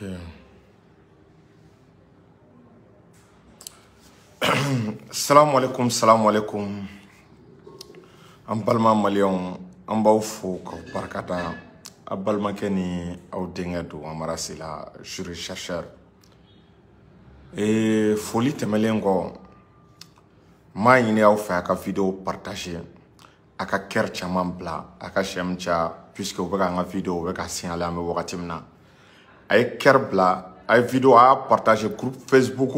Ok. Salam alaikum, salam alaikum. An balima maliyɛnw, an b'aw fo k'aw barikada. A balimakɛ ni aw denkɛ don Amara Sila, juriste chercheur. Ee foli tɛmɛlen kɔ, n b'a ɲini aw fɛ a ka vidéo partager, a ka cœur caman bila, a ka j'aime caya, puisque u bɛ k'an ka vidéo u bɛ ka signaler an bɛ wagati min na. A ye cœur bila, a ye vidéo a y'a partager groupe Facebook,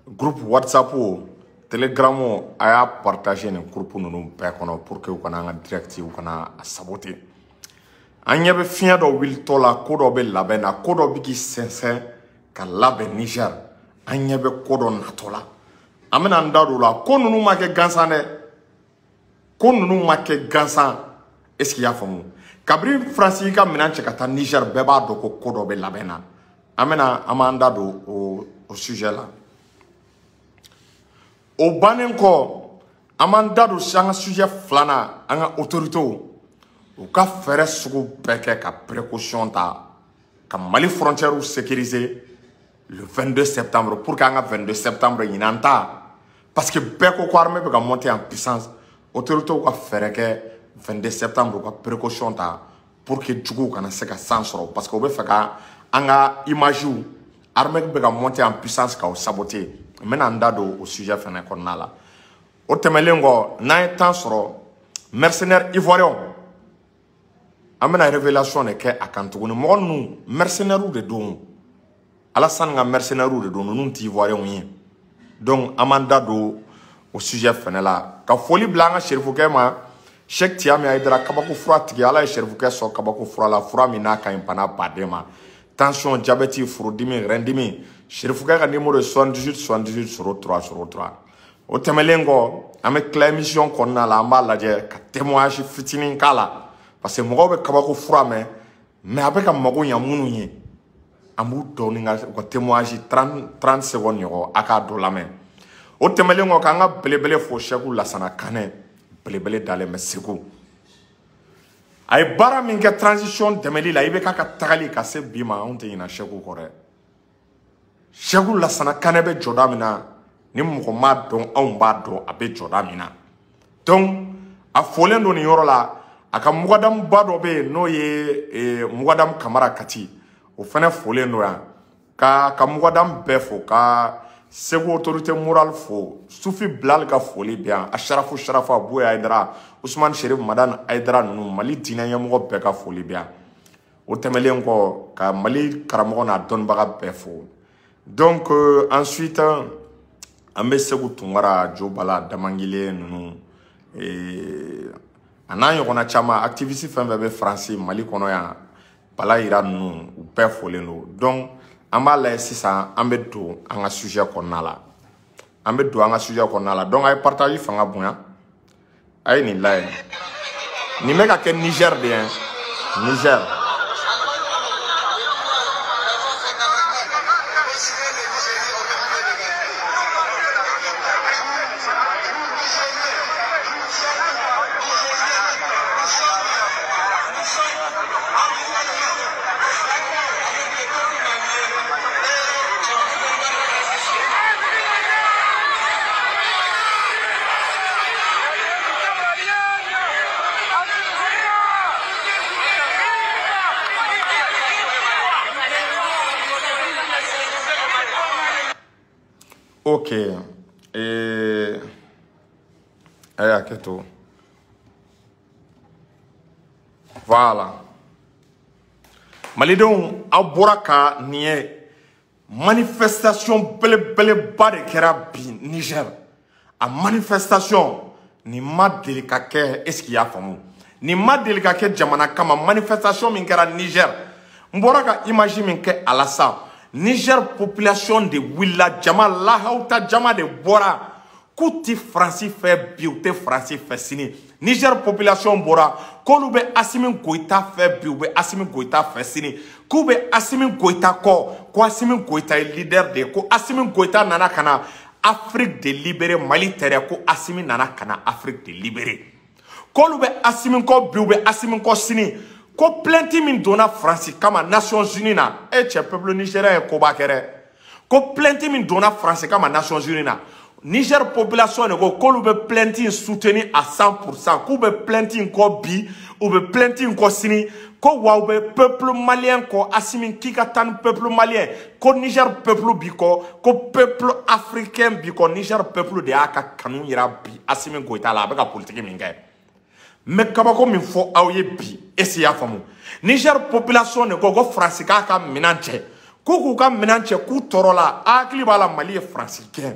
groupe WhatsApp, Telegram, a y'a partager nin groupe ninnu bɛɛ kɔnɔ pour que u kana an ka direct u kana a saboter. An ɲɛ bɛ fiɲɛ dɔ wulitɔ la, ko dɔ bɛ labɛn na, ko dɔ bɛ k'i sɛnsɛn ka labɛn Niger. An ɲɛ bɛ ko dɔ natɔ la. An bɛna an da don o la. Ko ninnu ma kɛ gansan dɛ. Ko ninnu ma kɛ gansan. Est-ce que i y'a faamu? Kabini Faransi ka minɛn cɛ ka taa Niger, bɛɛ b'a dɔn ko ko dɔ bɛ labɛn na. An bɛna an b'an da don o sujet la. O bannen kɔ, an b'an da don an ka sujet filanan, an ka autorités u ka fɛɛrɛ sugu bɛɛ kɛ ka précaution ta ka Mali frontière sécuriser le 22 septembre pour qu'an ka 22 septembre ɲinan ta, parce que bɛɛ ko ko armée bɛ ka monter en puissance. Autorités ka fɛɛrɛ kɛ 22 septembre u ka précaution ta pour que juguw kana se ka san sɔrɔ, parce que u bɛ fɛ ka an ka image armée bɛ ka monter en puissance k'aw saboter. N bɛna n da don o sujet fɛnɛ kɔnɔna la. O tɛmɛnen kɔ, n'an ye temps sɔrɔ, mercenaires ivoiriens, an bɛna révélation de kɛ a kan tuguni. Mɔgɔ ninnu mercenaires de don, Alassane ka mercenaires de don, ninnu tɛ ivoiriens ye. Donc an b'an da don o sujet fɛnɛ la. Ka foli bila an ka serifukɛ ma, Cheikh Tiami Aïdara, kabako fura tigi. Ala ye serifukɛ sɔn kabako fura la, fura min n'a ka ɲi bana baden ma, tension, diabète, furudimi, rɛndimi. Serifukɛ ka numéro ye 78 78 03 03. O tɛmɛnen kɔ, an bɛ tila émission kɔnɔna la, an b'a lajɛ ka témoignage fitinin k'a la, parce que mɔgɔw bɛ kabako fura mɛn, mais a bɛ ka mago ɲa minnu ye, an b'u dɔɔni ka u ka témoignage 30 secondes ɲɔgɔn, a k'a dɔ lamɛn. O tɛmɛnen kɔ, k'an ka belebele fo, Sɛku Lasana Kanɛ, belebele dalen bɛ Segu. A ye baara min kɛ transition dɛmɛli la, i bɛ k'a ka tagali ka se bi ma, anw tɛ ɲina Sɛku kɔ dɛ. Sɛku Lasana Kanɛ bɛ jɔda min na, ni mɔgɔ m'a dɔn, anw b'a dɔn a bɛ jɔda min na. Donc a folen don nin yɔrɔ la. A ka mugadamuba dɔ bɛ yen, n'o ye mugadamu Kamara Kati, o fɛnɛ folen don yan. Ka mugadamu bɛɛ fo, ka Segu autorité morale fo, Sufi Bilal ka foli bɛ yan, Asharafu Sharafa, Buya Aïdara, Ousmane Sherif Madani Aïdara ninnu, Mali diinɛ ɲɛmɔgɔ bɛɛ ka foli bɛ yan. O tɛmɛnen kɔ, ka Mali karamɔgɔ n'a dɔnnibaga bɛɛ fo. Donc ensuite an bɛ Segu Tunkara, Jobala, Damangile ninnu, a n'a ɲɔgɔnna caman, activiste fɛn fɛn bɛ Faransi, Mali kɔnɔ yan, Bala Yira ninnu, u bɛɛ folen don. Donc an b'a lajɛ sisan, an bɛ don an ka sujet kɔnɔna la. An bɛ don an ka sujet kɔnɔna la. Donc a ye partage fanga bonya, a ye nin lajɛ. Nin bɛ ka kɛ Niger de ye, Niger. Ok, a y'a kɛ to. Voilà. Malidenw, aw bɔra ka nin ye, manifestation belebeleba de kɛra bi Niger. A manifestation nin ma deli ka kɛ, est-ce que i y'a faamu? Nin ma deli ka kɛ jamana kama, manifestation min kɛra Niger. N bɔra ka image min kɛ a la sisan, Niger population de wulila, jama lahawuta jama de bɔra k'u ti Faransi fɛ bi, u tɛ Faransi fɛ sini. Niger population bɔra k'olu bɛ Assimi Goïta fɛ bi, u bɛ Assimi Goïta fɛ sini, k'u bɛ Assimi Goïta kɔ, ko Assimi Goïta ye leader de ye, ko Assimi Goïta nana ka na Afrique de libérer, Mali tɛ dɛ, ko Assimi nana ka na Afrique de libérer, k'olu bɛ Assimi kɔ bi, u bɛ Assimi kɔ sini. Ko plainte min donna Faransi kama Nations Unies na, e cɛ, peuple nigérien ye koba kɛ dɛ. Ko plainte min donna Faransi kama Nations Unies na, Niger population de ko k'olu bɛ plainte in soutenir à 100%, k'u bɛ plainte in kɔ bi, u bɛ plainte in kɔ sini, ko wa u bɛ peuple malien kɔ. Assimi, k'i ka taa ni peuple malien, ko Niger peuple b'i kɔ, ko peuple africain b'i kɔ. Niger peuple de y'a ka kanu yira bi Assimi Goïta la, a bɛ ka politique min kɛ. N bɛ kabako min fɔ aw ye bi, est-ce que i y'a faamu? Niger population de ko ko Faransi k'a ka minɛn cɛ, k'u k'u ka minɛn cɛ, k'u tɔɔrɔ la. A hakili b'a la, Mali ye Faransi gɛn.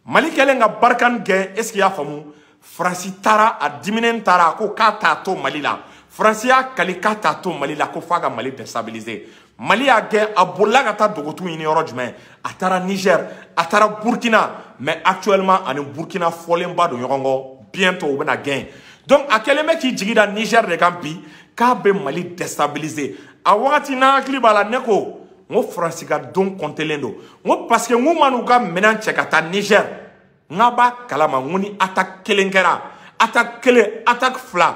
Mali kɛlen ka Barkhane gɛn, est-ce que i y'a faamu, Faransi taara, a diminen taara, a ko k'a t'a to Mali la. Faransi y'a kali k'a t'a to Mali la, ko f'a ka Mali déstabiliser. Mali y'a gɛn, a bolila ka taa dogotu ɲini yɔrɔ jumɛn? A taara Niger, a taara Burkina. Mais actuellement, ani Burkina fɔlenba don ɲɔgɔn kɔ, bientôt u bɛna gɛn. Donc a kɛlen bɛ k'i jigi da Niger de kan bi, k'a bɛ Mali déstabiliser. A wagati n'a hakili b'a la, ne ko n ko Faransi ka don kɔntelen don. N ko parce que n k'u ma n'u ka minɛn cɛ ka taa Niger, n k'a b'a kalama, n ko ni attaque kelen kɛra, attaque kelen, attaque fila,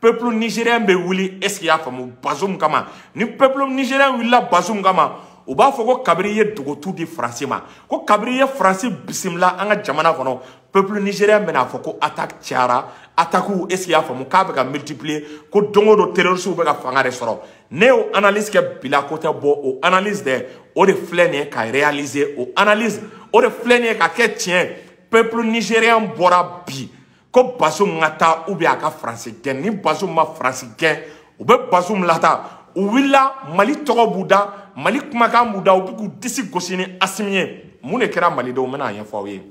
peuple nigérien bɛ wuli. Est ce que i y'a faamu? Bazoum kama, ni peuple nigérien wulila Bazoum kama, u b'a fɔ ko kabiri i ye dogotu di Faransi ma, ko kabiri i ye Faransi bisimila an ka jamana kɔnɔ, peuple nigérien bɛna fɔ ko attaque cayara, attaque, est ce que i y'a faamu, k'a bɛ ka multiplier, ko don o don terroristes bɛ ka fanga de sɔrɔ. Ne y'o analyse kɛ bila ko tɛ bɔ, o analyse dɛ, o de filɛ nin ye ka réaliser. O analyse, o de filɛ nin ye ka kɛ tiɲɛ. Peuple nigérien bɔra bi ko Bazoum ka taa ou bien a ka Faransi gɛn. Ni Bazoum ma Faransi gɛn, u bɛ Bazoum lata. U wulila, Mali tɔgɔ b'u da, Mali kumakan b'u da, u bɛ k'u disi gosi ni Assimi ye. Mun de kɛra malidenw? N bɛna a ɲɛfɔ aw ye.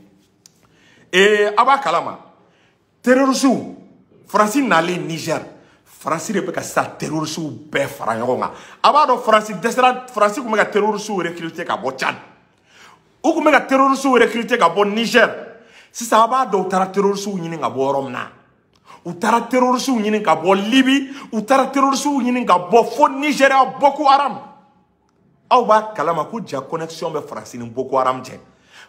Ee, a b'a kalama, terroristew, Faransi nalen Niger, Faransi de bɛ ka sisan terroristew bɛɛ fara ɲɔgɔn kan. A b'a dɔn, Faransi dɛsɛra. Faransi tun bɛ ka terroristew recruter ka bɔ Tchad, u tun bɛ ka terroristew recruter ka bɔ Niger. Sisan a b'a dɔn, u taara terroristew ɲini ka bɔ yɔrɔ min na, u taara terroristew ɲini ka bɔ Libi, u taara terroristew ɲini ka bɔ fo Nigéria, Boko Haram. Aw b'a kalama ko ja connexion bɛ Faransi ni Boko Haram cɛ.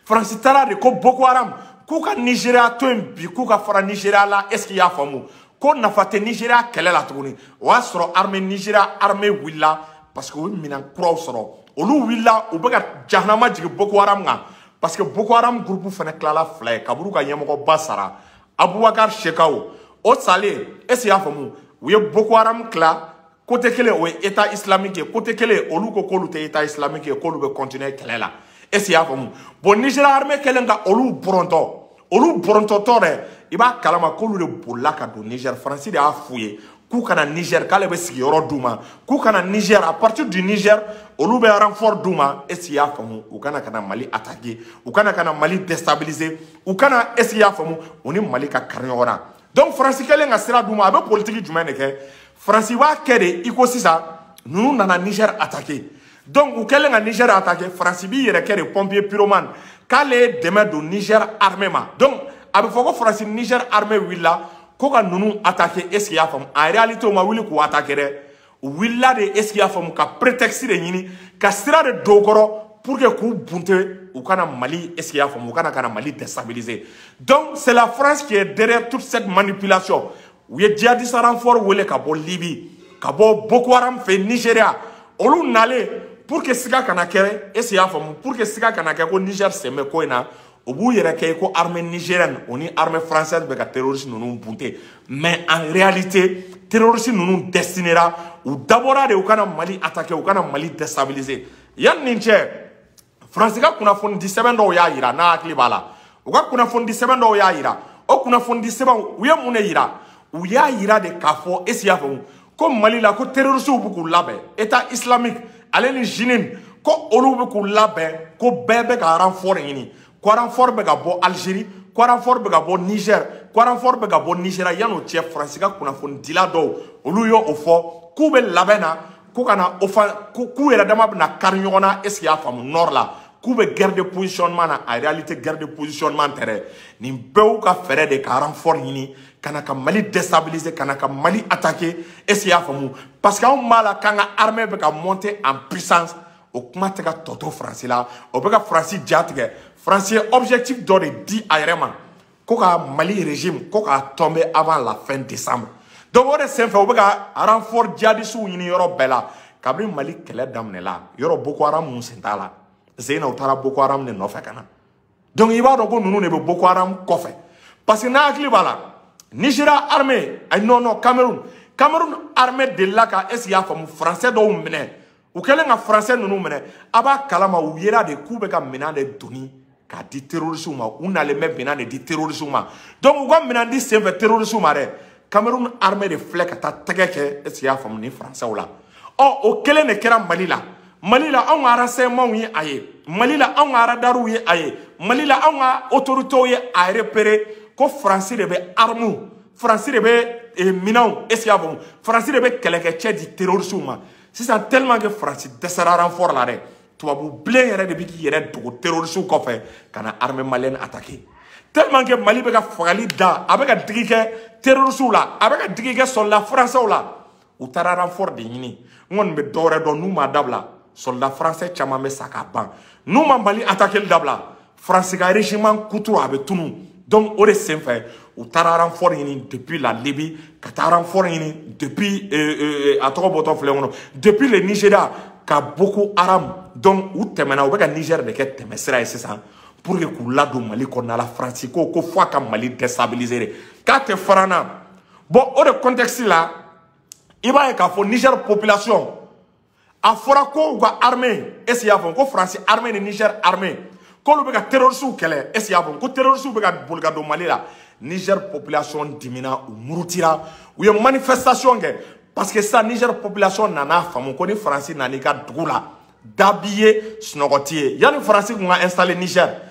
Faransi taara de ko Boko Haram k'u ka Nigéria to yen bi, k'u ka fara Nigéria la. Est ce que i y'a faamu ko nafa tɛ Nigéria kɛlɛ la tuguni? O y'a sɔrɔ armée Nigéria, armée wulila parce que u ye minɛn kuraw sɔrɔ. Olu wulila, u bɛ ka jahanama jigin Boko Haram kan, parce que Boko Haram groupe fana tilala fila ye kaburu ka ɲɛmɔgɔba sara, Abubakar Shekau, o salen. Est ce que i y'a faamu, u ye Boko Haram tila côté kelen, o ye État islamique ye, côté kelen, olu ko k'olu tɛ État islamique ye, k'olu bɛ continuer kɛlɛ la. Est ce que i y'a faamu? Bon, Nigéria armée kɛlen ka olu bɔrɔntɔ, olu bɔrɔntɔtɔ dɛ, i b'a kalama k'olu de bolila ka don Niger. Faransi de y'a f'u ye k'u kana Niger, k'ale bɛ sigiyɔrɔ d'u ma, k'u kana Niger, à partir du Niger, olu bɛ renfort d'u ma. Est ce que i y'a faamu, u kana ka na Mali attaquer, u kana ka na Mali déstabiliser, u kana, est ce que i y'a faamu, u ni Mali ka kari ɲɔgɔn na. Donc Faransi kɛlen ka sira d'u ma, a bɛ politique jumɛn de kɛ? Faransi b'a kɛ de i ko sisan ninnu nana Niger attaquer. Donc u kɛlen ka Niger attaquer, Faransi b'i yɛrɛ kɛ de pompier pyromane, k'ale ye dɛmɛ don Niger armée ma. Donc a bɛ fɔ ko Faransi, Niger armée wulila ko ka ninnu attaquer. Est ce que i y'a faamu? En réalité, u ma wuli k'u attaquer dɛ, u wulila de, est ce que i y'a faamu, ka prétexte de ɲini ka sira de don u kɔrɔ pour que k'u bunte, u kana Mali, est ce que i y'a faamu, u kana ka na Mali déstabiliser. Donc c'est la France qui est derrière toute cette manipulation. U ye djihadiste renfort wele ka bɔ Libi, ka bɔ Boko Haram fɛ Nigéria. Olu nalen pour que siga kana kɛ, est ce que i y'a faamu, pour que siga kana kɛ ko Niger sen bɛ ko in na, u b'u yɛrɛ kɛ ko armée nigérienne, o ni armée française bɛ ka terroriste ninnu bunte. Mais en réalité, terroriste ninnu destinera, u dabɔra de u kana Mali attaquer, u kana Mali déstabiliser. Yanni nin cɛ, Faransi ka kunnafoni di sɛbɛn dɔw y'a yira, n'a hakili b'a la, u ka kunnafoni di sɛbɛn dɔw y'a yira. O kunnafoni di sɛbɛnw, u ye mun de yira? U y'a yira de k'a fɔ, est ce que i y'a faamu, ko Mali la, ko terroristew bɛ k'u labɛn, État islamique ale ni JNIM, ko olu bɛ k'u labɛn, ko bɛɛ bɛ ka renfort ɲini, ko renfort bɛ ka bɔ Algérie, ko renfort bɛ ka bɔ Niger, ko renfort bɛ ka bɔ Nigéria. Yan'o cɛ, Faransi ka kunnafonidila dɔw, olu y'o fɔ k'u bɛ labɛn na ko ka na o fa, k'u yɛrɛ dama bɛna kari ɲɔgɔn na. Est ce que i y'a faamu, nord la, k'u bɛ guerre de positionnement na. En réalité, guerre de positionnement tɛ dɛ, nin bɛɛ y'u ka fɛɛrɛ de ka renfort ɲini ka na ka Mali déstabiliser, ka na ka Mali attaquer. Est ce que i y'a faamu? Parce que anw b'a la k'an ka armée bɛ ka monter en puissance, o kuma tɛ ka tɔ to Faransi la, o bɛ ka Faransi ja tigɛ. Faransi ye objectif dɔ de di a yɛrɛ ma, ko ka Mali régime, ko k'a tomber avant la fin décembre. Donc Donc o de senfɛ u bɛ ka renfort djihadistes ɲini yɔrɔ bɛɛ la. Kabini Mali kɛlɛ daminɛla, yɔrɔ Boko Haram mun sen t'a la, Zeyina u taara Boko Haram de nɔfɛ ka na. Donc i b'a dɔn ko ninnu de bɛ Boko Haram kɔfɛ, parce que n'a hakili b'a la, Nigeria armée, ayi non non, Cameroun armée delila ka, est ce que i y'a faamu, français dɔw minɛ. U kɛlen ka français ninnu minɛ, a b'a kalama u yera de k'u bɛ ka minɛn de doni k'a di terroristes ma. U nalen bɛ minɛn de di terroristes ma. Donc u ka minɛn di senfɛ terroristes ma dɛ, Cameroun armée de filɛ ka taa tɛgɛ kɛ, est ce que i y'a faamu, ni français la. Ɔ o kelen de kɛra Mali la. Mali la, anw ka renseignements ye a ye. Mali la, anw ka radariw ye a ye. Mali la, anw ka autorités ye a repéré ko Faransi de bɛ armes, Faransi de bɛ minɛnw, est ce que i y'a faamu, Faransi de bɛ kɛlɛkɛcɛ di terroristes ma. Sisan tellement que Faransi dɛsɛra renfort la dɛ, tubabu bilen yɛrɛ de bɛ k'i yɛrɛ dogo terroristes kɔfɛ ka na armée malienne attaquer. Tellement que Mali bɛ ka fagali da, a bɛ ka digi kɛ terroristes la, a bɛ ka digi kɛ soldat français la, u taara renfort de ɲini. N kɔni bɛ dɔwɛrɛ dɔn, n'u m'a dabila, soldat français caman bɛ sa k'a ban. N'u ma Mali attaquer dabila, Faransi ka régiment kuturu a bɛ tunu. Donc o de senfɛ u taara renfort ɲini depuis la Libye, ka taa renfort ɲini depuis a tɔgɔ bɔtɔ filɛ kɔnɔ, depuis le Nigeria ka Boko Haram. Donc u tɛmɛna, u bɛ ka Niger de kɛ tɛmɛsira ye sisan pour que k'u ladon Mali kɔnɔna la. Faransi ko ko f'a ka Mali déstabiliser de, k'a tɛ fara n na. Bon, o de contexte la, i b'a ye k'a fɔ Niger population, a fɔra ko u ka armée, est ce que i y'a faamu, ko Faransi armée ni Niger armée k'olu bɛ ka terroristes kɛlɛ, est ce que i y'a faamu, ko terroristes bɛ ka boli ka don Mali la. Niger population dimina, u murutira, u ye manifestation kɛ, parce que sisan Niger population nana faamu ko ni Faransi nana i ka dugu la, da b'i ye, sunɔgɔ t'i ye. Yanni Faransi kun ka installer Niger,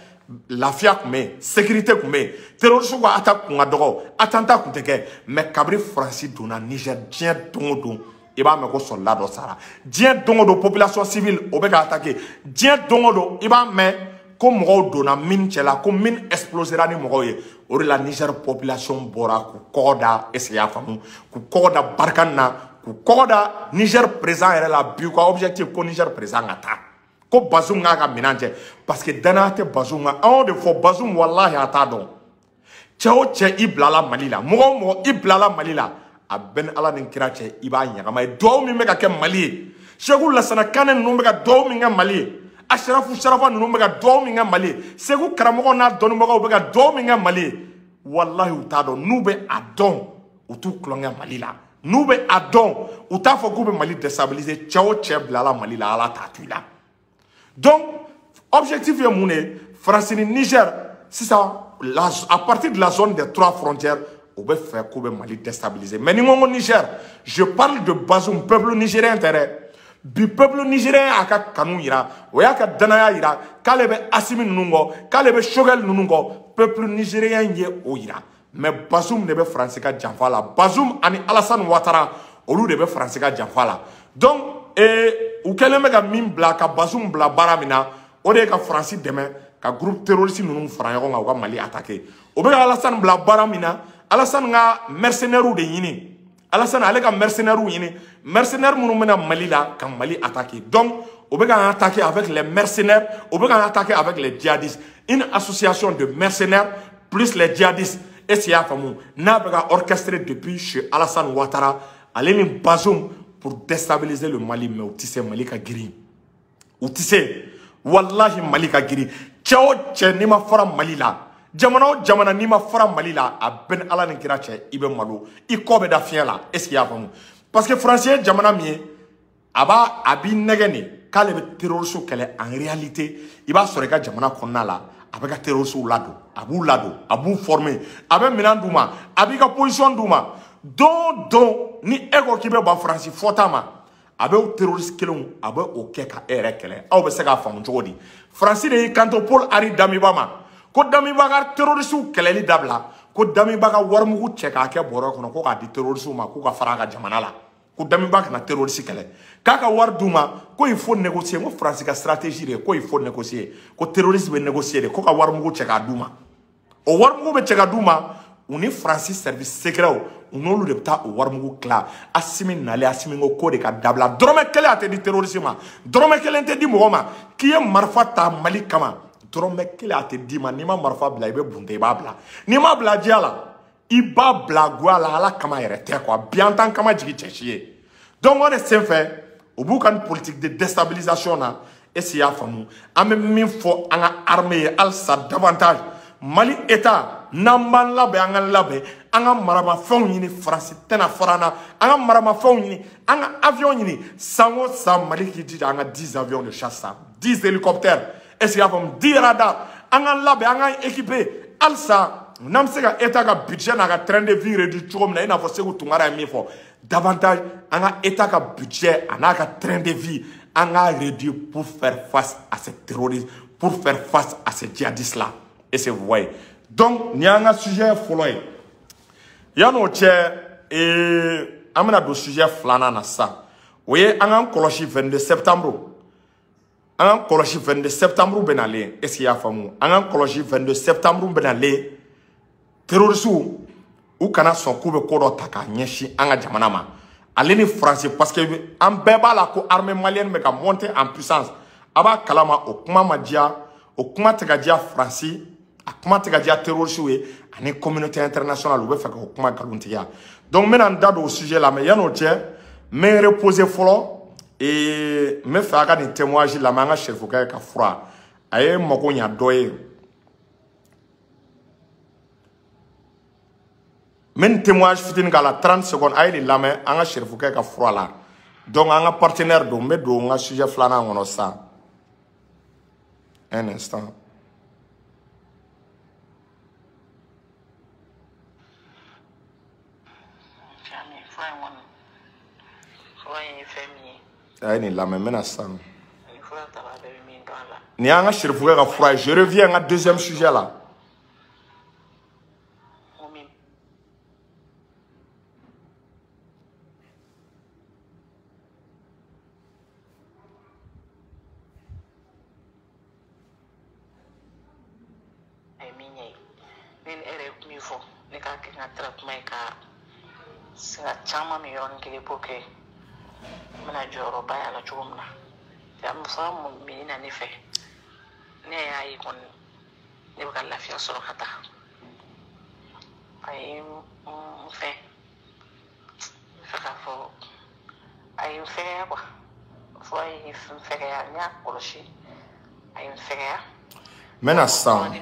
lafiya tun bɛ yen, sécurité tun bɛ yen, terroristes ka attaque kun ka dɔgɔ, attentat kun tɛ kɛ. Mais kabini Faransi donna Niger, diɲɛ don o don i b'a mɛn ko soldat dɔ sara. Diɲɛ don o don, population civile o bɛ ka attaquer. Diɲɛ don o don, i b'a mɛn ko mɔgɔw donna mine cɛ la, ko mine explosera ni mɔgɔw ye. O de la Niger population bɔra k'u kɔgɔ da, est ce que i y'a faamu, k'u kɔgɔ da Barkhane na, k'u kɔgɔ da Niger président yɛrɛ la. Bi u ka objectif ko Niger président ka taa, ko Bazoum k'a ka minɛn cɛ, parce que danaya tɛ Bazoum kan. An y'o de fɔ, Bazoum walahi a t'a dɔn. Cɛ o cɛ i bilala Mali la, mɔgɔ o mɔgɔ i bilala Mali la, a bɛɛ ni Ala ni kira cɛ, i b'a ɲagama ye. Duwawu min bɛ ka kɛ Mali ye, Segu Lasana Kanɛ ninnu bɛ ka duwawu min kɛ Mali ye, Asirafu Sarafa ninnu bɛ ka duwawu min kɛ Mali ye, Segu karamɔgɔ n'a dɔnnibagaw bɛ ka duwawu min kɛ Mali ye, walahi u t'a dɔn. N'u bɛ a dɔn, u t'u tulonkɛ Mali la. N'u bɛ a dɔn, u t'a fɔ k'u bɛ Mali déstabiliser. Cɛ o cɛ bilala Mali la, Ala t'a to i la. Donc objectif ye mun de ye? Faransi ni Niger sisan, à partir de la zone des trois frontières, u bɛ fɛ k'u bɛ Mali déstabiliser. Mais ni n ko ko Niger, je parle de Bazoum. Peuple nigérien tɛ dɛ. Bi peuple nigérien y'a ka kanu yira, o y'a ka danaya yira k'ale bɛ Asimi ninnu kɔ, k'ale bɛ Choguel ninnu kɔ. Peuple nigérien ye o yira. Mais Bazoum de bɛ Faransi ka janfa la. Bazoum ani Alassane Ouattara, olu de bɛ Faransi ka janfa la. Donc u kɛlen bɛ ka min bila, ka Bazoum bila baara min na, o de ye ka Faransi dɛmɛ ka groupe terroriste ninnu fara ɲɔgɔn kan, u ka Mali attaquer. O bɛ ka Alassane bila baara min na, Alassane ka mercenaires de ɲini, Alassane ale ka mercenaires ɲini, mercenaires minnu bɛna Mali la ka Mali attaquer. Donc o bɛ ka attaquer avec les mercenaires, o bɛ ka attaquer avec les djihadistes, une association de mercenaires plus les djihadistes, est ce que i y'a faamu, n'a bɛ ka orchestrer depuis chez Alassane Ouattara, ale ni Bazoum, pour déstabiliser le Mali. Mais u tɛ se, Mali ka girin, u tɛ se, walahi Mali ka girin. Cɛ o cɛ n'i ma fara Mali la, jamana o jamana n'i ma fara Mali la, a bɛɛ ni Ala ni kira cɛ, i bɛ malo, i kɔ bɛ da fiɲɛ la. Est ce que i y'a faamu? Parce que Faransi ye jamana min ye, a b'a a b'i nɛgɛ de k'ale bɛ terroriste kɛlɛ. En réalité, i b'a sɔrɔ i ka jamana kɔnɔna la, a bɛ ka terroriste ladon, a b'u ladon, a b'u former, a bɛ minɛn d'u ma, a b'i ka position d'u ma. Don o don ni e ko k'i bɛ ban Faransi fɔta ma, a bɛ o terroriste kelenw, a bɛ o kɛ ka e yɛrɛ kɛlɛ. Aw bɛ se k'a faamu cogo di? Faransi de y'i kanto Paul Henri Damiba ma ko Damiba ka terroriste kɛlɛli dabila, ko Damiba ka warimugu cɛ k'a kɛ bɔrɛ kɔnɔ ko k'a di terroriste ma k'u ka fara a ka jamana la, ko Damiba kana terroriste kɛlɛ, k'a ka wari d'u ma, ko il faut négocier. Ko Faransi ka stratégie de ye ko il faut négocier, ko terroriste bɛ négocier de, ko ka warimugu cɛ k'a d'u ma. O warimugu bɛ cɛ ka d'u ma, u ni Faransi service secret, u n'olu de bɛ taa o warimugu tila. Asimi nalen, Asimi ko k'o de ka dabila. Dɔrɔmɛ kelen a tɛ di terroriste ma, dɔrɔmɛ kelen tɛ di mɔgɔ ma k'i ye marifa ta Mali kama, dɔrɔmɛ kelen a tɛ d'i ma. N'i ma marifa bila, i bɛ bunte, i b'a bila. N'i ma bila diya la, I b'a bila goya la ala kama yɛrɛ tɛ quoi. Bi an t'an kama jigin cɛ si ye. Donc o de senfɛ u b'u ka politique de déstabilisation na. Est-ce que i y'a faamu? An bɛ min fɔ an ka armée ye halisa davantage, Mali État n'an b'an labɛn, an ka labɛn, an ka maramafɛnw ɲini, Faransi tɛna fara an na, an ka maramafɛnw ɲini, an ka avion ɲini. San o san Mali k'i jija an ka 10 avions de chasse san, 10 hélicoptères, est-ce que i y'a faamu, 10 radars, an ka labɛn, an ka équiper halisa. N'an bɛ se ka État ka budget n'a ka train de vie réduit cogo min na, i n'a fɔ Sékou Tounkara ye min fɔ, davantage an ka État ka budget a n'a ka train de vie an k'a réduit pour faire face à ces terroristes, pour faire face à ces djihadistes là. Est-ce que vous voyez? Donc nin y'an ka sujet fɔlɔ ye. Yan'o cɛ, an bɛna don sujet filanan na sisan. O ye an k'an kɔlɔsi 22 septembre. An k'an kɔlɔsi 22 septembre bɛ nalen. Est-ce que i y'a faamu? An k'an kɔlɔsi 22 septembre bɛ nalen. Terroristes u kana sɔn k'u bɛ ko dɔ ta k'a ɲɛsin an ka jamana ma. Ale ni Faransi, parce que an bɛɛ b'a la ko armée malienne bɛ ka monter en puissance. A b'a kalama o kuma ma diya, o kuma tɛ ka diya Faransi, a kuma tɛ ka diya terroristes ye ani communauté internationale, u bɛ fɛ k'o kuma nkalontigiya. Donc n bɛna n da don o sujet la, mais yan'o cɛ n bɛ n reposer fɔlɔ. Et n bɛ fɛ a ka nin témoignage lamɛn an ka sɛfukɛ ka fura a ye mago ɲa dɔ ye. N bɛ nin témoignage fitinin k'a la 30 secondes, a ye nin lamɛn an ka sɛfukɛ ka fura la. Donc an ka partenaire don, n bɛ don n ka sujet filanan kɔnɔ sisan. Un instant. A ye nin lamɛn, n bɛna sisan. Nin y'an ka sɛfukɛ ka fura ye. Je reviens n ka deuxième sujet la. N bɛna sisan.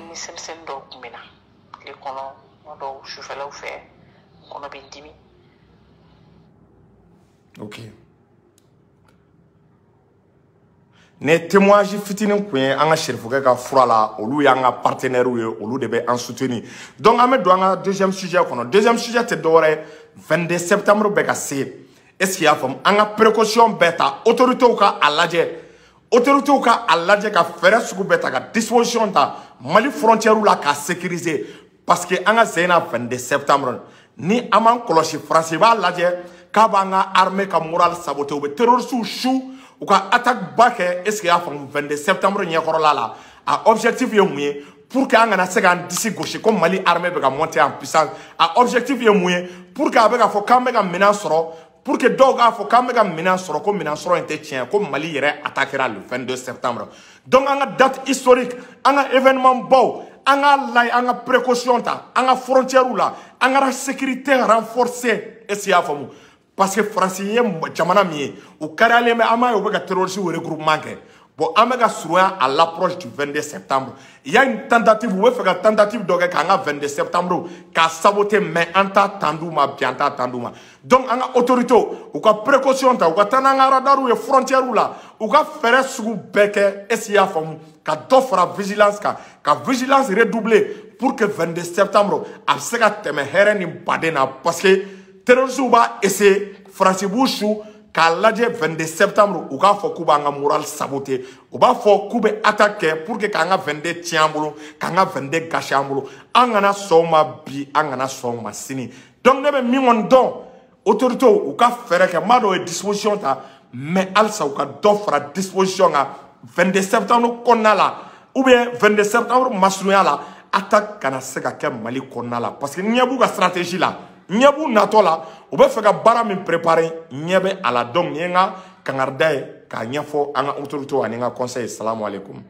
Ok. Nin témoignage fitinin kun ye an ka sɛrifukɛ ka fura la, olu y'an ka partenaires ye, olu de bɛ an soutenir. Donc an bɛ don an ka deuxième sujet kɔnɔ. Deuxième sujet tɛ dɔwɛrɛ ye, 22 septembre bɛ ka se. Est-ce que i y'a faamu? An ka précaution bɛɛ ta, autorités ka a lajɛ. Autorités ka a lajɛ ka fɛɛrɛ sugu bɛɛ ta, ka disposition ta Mali frontière la k'a sécuriser, parce que an ka sen na 22 septembre ni an m'an kɔlɔsi, Faransi b'a lajɛ k'a b'an ka armée ka moral saboter, u bɛ terroristes su u ka attaque ba kɛ. Est-ce que i y'a faamu? 22 septembre ɲɛkɔrɔla la, a objectif ye mun ye? Pour que an kana se k'an disi gosi ko Mali armée bɛ ka monter en puissance. A objectif ye mun ye? Pour que a bɛ ka fɔ k'an bɛ ka minɛn sɔrɔ, pour que dɔw k'a fɔ k'an bɛ ka minɛn sɔrɔ, ko minɛn sɔrɔ in tɛ tiɲɛ, ko Mali yɛrɛ attaquera le 22 septembre. Donc an ka date historique, an ka événement baw, an k'a lajɛ, an ka précaution ta, an ka frontière la, an ka sécurité renforcée. Est-ce que i y'a faamu? Parce que Faransi ye jamana min ye, u kariyalen bɛ, an b'a ye u bɛ ka terroriste regroupement kɛ. Bon, an bɛ ka surunya à l'approche du 22 septembre. Il y a une tentative, u bɛ fɛ ka tentative dɔ kɛ k'an ka 22 septembre k'a saboter, mais an t'a tan d'u ma bi, an t'a tan d'u ma. Donc an ka autorités u ka précaution ta, u ka taa n'an ka radars ye frontière la, u ka fɛɛrɛ sugu bɛɛ kɛ. Est-ce que i y'a faamu? Ka dɔ fara vigilance kan, ka vigilance redoubler pour que 22 septembre a bɛ se ka tɛmɛ hɛrɛ ni baden na, parce que terroristes b'a essayer, Faransi b'u su k'a lajɛ 22 septembre u k'a fɔ k'u b'an ka moral saboter, u b'a fɔ k'u bɛ attaque kɛ pour que k'an ka 22 tiɲɛ an bolo, k'an ka 22 gâcher an bolo. An kana sɔn o ma bi, an kana sɔn o ma sini. Donc ne bɛ min kɔni dɔn, autorités u ka fɛɛrɛ kɛ, n b'a dɔn u ye disposition ta, mais halisa u ka dɔ fara disposition kan 22 septembre kɔnɔna la, ou bien 22 septembre masurunya la, attaque kana se ka kɛ Mali kɔnɔna la, parce que ɲɛ b'u ka stratégie la, ɲɛ b'u natɔ la, u bɛ fɛ ka baara min préparer, ɲɛ bɛ a la. Donc nin ye n ka kangarida ye k'a ɲɛfɔ an ka autorités ani n ka conseil. Salamu aleykum.